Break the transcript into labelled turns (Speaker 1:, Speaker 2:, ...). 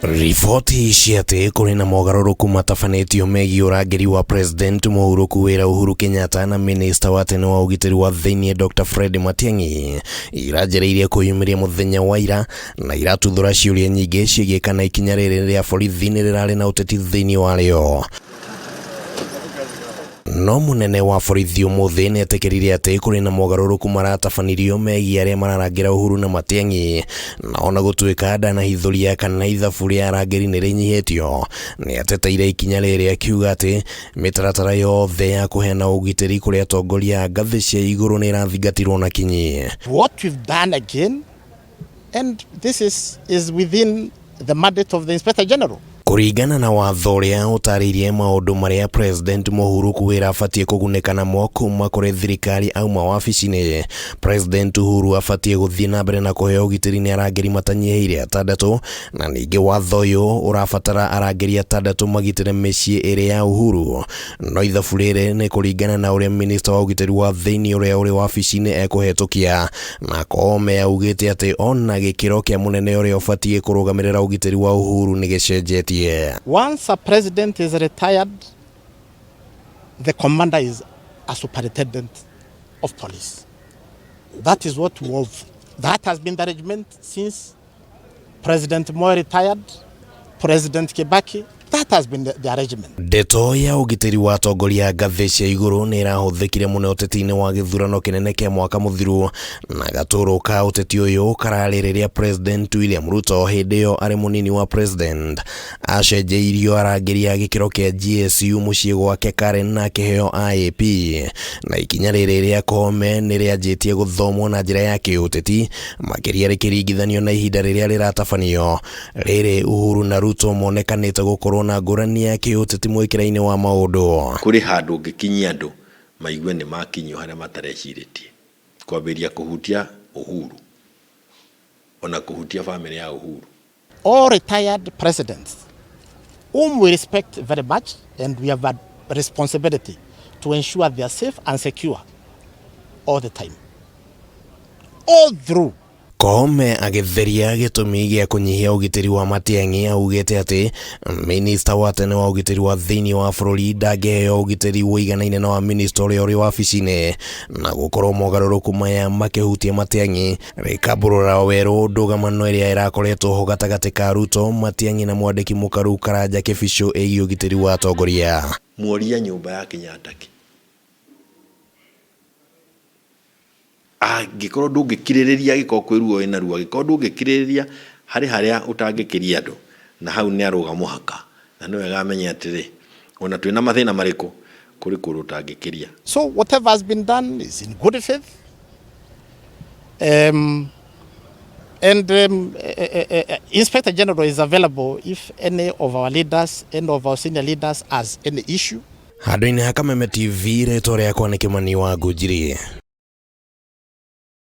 Speaker 1: Riboti cia atĩ kũrĩ na mogarũrũku matabanĩtio megiĩ ũrangĩri wa President mũhurũku wĩra Uhuru Kenyatta na minista wa tene wa ũgitĩri wa thĩinĩ Dr. Fred Matiang'i iranjĩrĩirie kwĩyumĩria mũthenya wa ira na iratuthũra ciũria nyingĩ ciĩgiĩ kana ikinya rĩrĩ rĩa borithi nĩ rĩrarĩ na ũteti thĩinĩ warĩo. No mũnene wa borithi ũmũthĩ nĩ etĩkĩrire atĩ kũrĩ na mogarũrũku maratabanirio megiĩ arĩa mararangĩra Uhuru na Matiang'i, na ona gũtuĩka ndanahithũria kana ithabu rĩa arangĩri nĩ rĩnyihĩtio, nĩ ateteire ikinya rĩrĩ akiuga atĩ mĩtaratara yothe ya kũheana ũgitĩri kũrĩ atongoria a ngathĩ cia igũrũ nĩ ĩrathingatirwo na kinyi.
Speaker 2: What we've done again, and this is within the mandate of the Inspector General.
Speaker 1: Kũringana na watho ũrĩa ũtarĩirie maũndũ marĩa President mũhurũku wĩra abatiĩ kũgunĩka namo kuma kũrĩ thirikari auma wabici-inĩ, President Uhuru abatiĩ gũthiĩ na mbere na kũheo ũgitĩri nĩ arangĩri matanyihĩire atandatũ, na ningĩ watho ũyũ ũrabatara arangĩri atandatũ magitĩre mĩciĩ ĩrĩ ya Uhuru. No ithabu rĩrĩ nĩ kũringana na ũrĩa minista wa ũgitĩri wa thĩinĩ ũrĩa ũrĩ wabici-inĩ ekũhetũkia, na Koome augĩte atĩ ona gĩkĩro kĩa mũnene ũrĩa ũbatiĩ kũrũgamĩrĩra ũgitĩri wa Uhuru nĩ gĩcenjetie.
Speaker 2: Once a president is retired, the commander is a superintendent of police. That is what we have. That has been the arrangement since President Moi retired, President Kibaki. That has been the arrangement.
Speaker 1: Ndeto ya ũgitĩri wa atongoria a ngathĩ cia igũrũ nĩ ĩrahũthĩkire mũno ũteti-inĩ wa gĩthurano kĩnene kĩa mwaka mũthiru, na gatũrũ ka ũteti ũyũ kararĩ rĩrĩa President William Ruto hĩndĩ ĩyo arĩ mũnini wa President acenjeirio arangĩri a gĩkĩro kĩa GSU mũciĩ gwake Karen na akĩheo IAP, na ikinya rĩrĩ rĩa Koome nĩ rĩanjĩtie gũthomwo na njĩra ya kĩũteti makĩria rĩkĩringithanio na ihinda rĩrĩa rĩratabanio rĩrĩ Uhuru na Ruto monekanĩte gũkorwo na ngũrani ya kĩũteti mwĩkĩra-inĩ wa maũndũ.
Speaker 3: Kũrĩ handũ ũngĩkinyia andũ maigue nĩ makinyio harĩa matarecirĩtie, kwambĩrĩria kũhutia Uhuru ona kũhutia famĩlĩ ya Uhuru.
Speaker 2: All retired presidents whom we respect very much, and we have a responsibility to ensure they are safe and secure all the time, all through.
Speaker 1: Koome agĩtheria gĩtũmi gĩa kũnyihia ũgitĩri wa Matiang'i augĩte atĩ minista wa tene wa ũgitĩri wa thĩinĩ wa bũrũri ndangĩheo ũgitĩri ũiganaine na wa minista ũrĩa ũrĩ wabici-inĩ, na gũkorwo mogarũrũku maya makĩhutia Matiang'i rĩkambũrũra werũ ndũgamano ĩrĩa ĩrakoretwo ho gatagatĩ ka Ruto, Matiang'i na mwandĩki mũkaru Karanja Kĩbicũ ĩgiĩ ũgitĩri wa atongoria.
Speaker 3: Muoria nyũmba ya Kenyatta kĩ? Angĩkorwo ndũngĩkirĩrĩria, angĩkorwo kwĩ ruo wĩna ruo, angĩkorwo ndũngĩkirĩrĩria, harĩ harĩa ũtangĩkĩria andũ, na hau nĩ arũga mũhaka, na nĩ wega amenye atĩrĩ, ona twĩna mathĩna marĩkũ, kũrĩ kũndũ ũtangĩkĩria.
Speaker 2: So whatever has been done is in good faith. And Inspector General is available if any of our leaders, any of our senior leaders has any issue.
Speaker 1: Handũ-inĩ ha Kameme TV, rĩtwa rĩakwa nĩ Kĩmani wa Ngũnjiri.